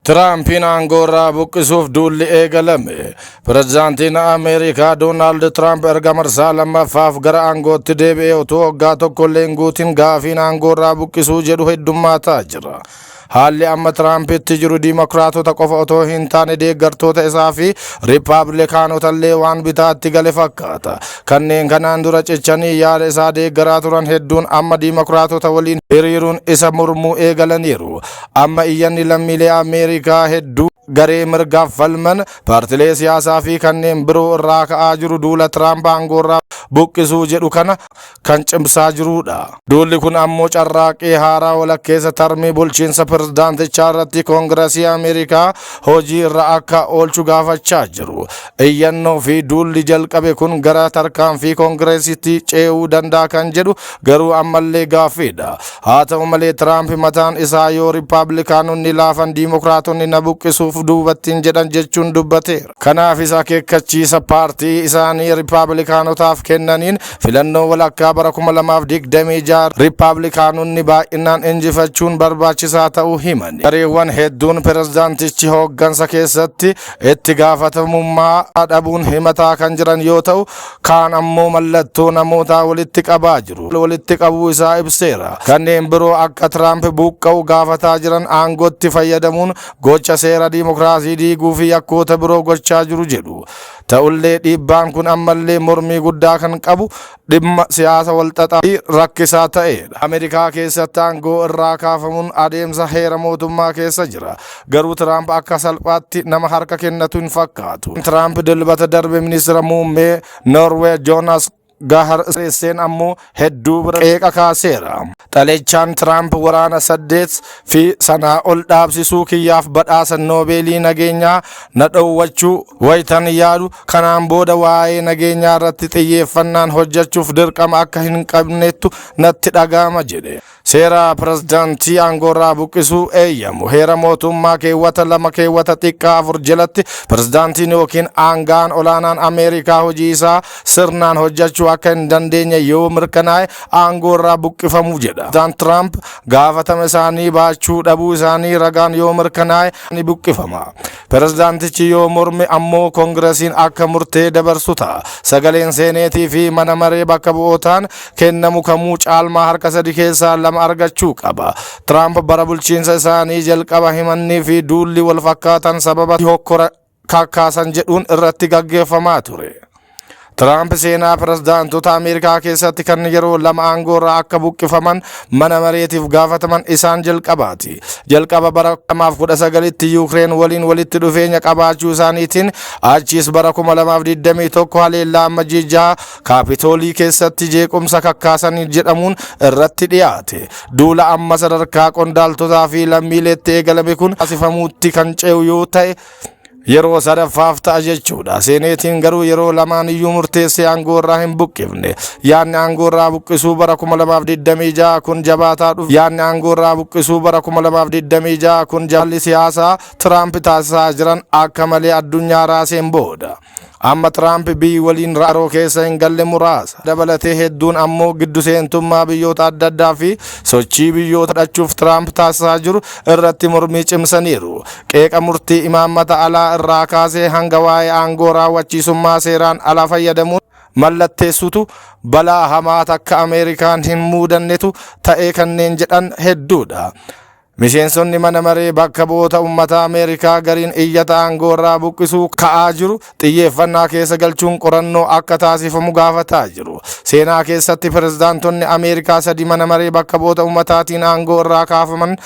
Tiraampiin aangoo irraa buqqisuuf duulli eegalame. Pirezidaantiin Ameerikaa Doonaald Tiraamp erga marsaa lammaffaaf gara aangootti deebi'ee utuu waggaa tokko illee hin guutin gaafiin aangoo irraa buqqisuu jedhu heddummaataa jira. Haalli amma Tiraampitti jiru Diimokiraatota qofa otoo hin taane deeggartoota isaa fi Riippaabilikaanota illee waan bitaatti gale fakkaata. Kanneen kanaan dura cichanii yaada isaa deeggaraa turan hedduun amma Diimokiraatota waliin hiriiruun isa mormuu eegalaniiru. Amma iyyanni lammiilee Ameerikaa hedduu, garee mirgaaf falman, paartilee siyaasaa fi kanneen biroo irraa ka'aa jiru duula Tiraamp aangoorraa buqqisuu jedhu kana kan cimsaa jirudha. Duulli kun ammoo carraaqqii haaraa walakkeessa tarmii bulchiinsa pirezidaantichaa irratti Koongirasii Ameerikaa hojii irra akka oolchu gaafachaa jiru. Iyyannoo fi duulli jalqabe kun gara tarkaanfii Koongiresitti ce'uu danda'a kan jedhu garuu ammallee gaaffiidha. Haa ta'u malee, Tiraamp mataan isaa yoo Riippaabilikaanonni laafan Diimokiraatonni na buqqisuuf duubatti hin jedhan jechuun dubbateera. Kanaafis akeekkachiisa paartii isaanii Riippaabilikaanotaaf kennaniin filannoo walakkaa bara 2026 Riippaabilikaanonni baay'inaan injifachuun barbaachisaa ta'uu himan. Gareewwan hedduun pirezidaantichi hooggansa keessatti itti gaafatamummaa dhabuun himataa kan jiran yoo ta'u, kaan ammoo mallattoo namootaa walitti qabaa jiru. Walitti qabuu isaa ibseera. Kanneen biroo akka Tiraamp buqqa'u gaafataa jiran aangootti fayyadamuun gocha seera diimokiraasii diiguu fi yakkoota biroo gochaa jiru jedhu. Ta'ullee, dhiibbaan kun ammallee mormii guddaa kan qabu dhimma siyaasa walxaxaa fi rakkisaa ta'edha. Ameerikaa keessatti aangoo irraa kaafamuun adeemsa heera mootummaa keessa jira. Garuu Tiraamp akka salphaatti nama harka kennatu hin fakkaatu. Tiraamp Dilbata darbe ministeera muummee Noorwee Joonas Gahar Seen ammoo hedduu bira qeeqa kaaseera. Xalayichaan Tiraamp waraana saddeet fi sanaa ol dhaabsisuu kiyyaaf badhaasa Noobeelii nageenyaa na dhoowwachuu wayitan yaadu, kanaan booda waa'ee nageenyaa irratti xiyyeeffannaan hojjechuuf dirqama akka hin qabnettu natti dhaga'ama jedhe. Seera pirezidaantii aangoorraa buqqisuu eeyyamu heera mootummaa keewwata 2 keewwata xiqqaa 4 jalatti, pirezidaantiin yookiin aangaan olaanaan Ameerikaa hojii isaa sirnaan hojjechuu akka hin dandeenye yoo mirkanaa'e aangoorraa buqqifamuu jedha. Pirezidaant Tiraamp gaafatama isaanii baachuu dhabuu isaanii ragaan yoo mirkanaa'e ni buqqifama. Pirezidaantichi yoo morme ammoo Koongiresiin akka murtee dabarsu ta'a. Sagaleen Seeneetii fi mana maree bakka bu'ootaan kennamu kamuu caalmaa harka sadi keessaa lama argachuu qaba. Tiraamp bara bulchiinsa isaanii jalqaba himannii fi duulli wal fakkaatan sababa hokkora kakkaasan jedhuun irratti gaggeeffamaa ture. Tiraamp seenaa pirezidaantota Ameerikaa keessatti kan yeroo lama aangoorraa akka buqqifaman mana mareetiif gaafataman isaan jalqabaati. Jalqaba bara 2019tti Yuukireen waliin walitti dhufeenya qabaachuu isaaniitiin, achiis bara 2021 haleellaa Amajjii 6 Kaapitoolii keessatti jeequmsa kakkaasanii jedhamuun irratti dhiyaate. Duula amma sadarkaa qondaaltotaa fi lammiileetti eegalame kun taasifamuutti kan ce'u yoo ta'e yeroo sadaffaaf ta'a jechuudha. Seeneetiin garuu yeroo lamaan iyyuu murteessee aangoo irraa hin buqqifne. Yaadni aangoo irraa buqqisuu bara 2026 kun jabaataa dhufe. Yaadni aangoo irraa buqqisuu bara 2026 kun jaalli siyaasaa Tiraamp taasisaa jiran akka malee addunyaa raaseen booda. Amma Tiraamp biyyi waliin raaroo keessa hin galle muraasa dabalatee hedduun ammoo giddu seentummaa biyyoota adda addaa fi sochii biyyoota dhachuuf Tiraamp taasisaa jiru irratti mormii cimsaniiru. Qeeqa murtii imaammata alaa irraa kaasee hanga waa'ee aangoo raawwachiisummaa seeraan ala fayyadamuun mallatteessutu balaa hamaa takka Ameerikaan hin muudannetu ta'ee kanneen jedhan hedduudha. Miseensonni mana maree bakka bu'oota uummataa Ameerikaa gariin iyyata aangoo irraa buqqisuu ka'aa jiru xiyyeeffannaa keessa galchuun qorannoo akka taasifamu gaafataa jiru. Seenaa keessatti pirezidaantonni Ameerikaa sadi mana maree bakka bu'oota uummataatiin aangoo irraa kaafaman.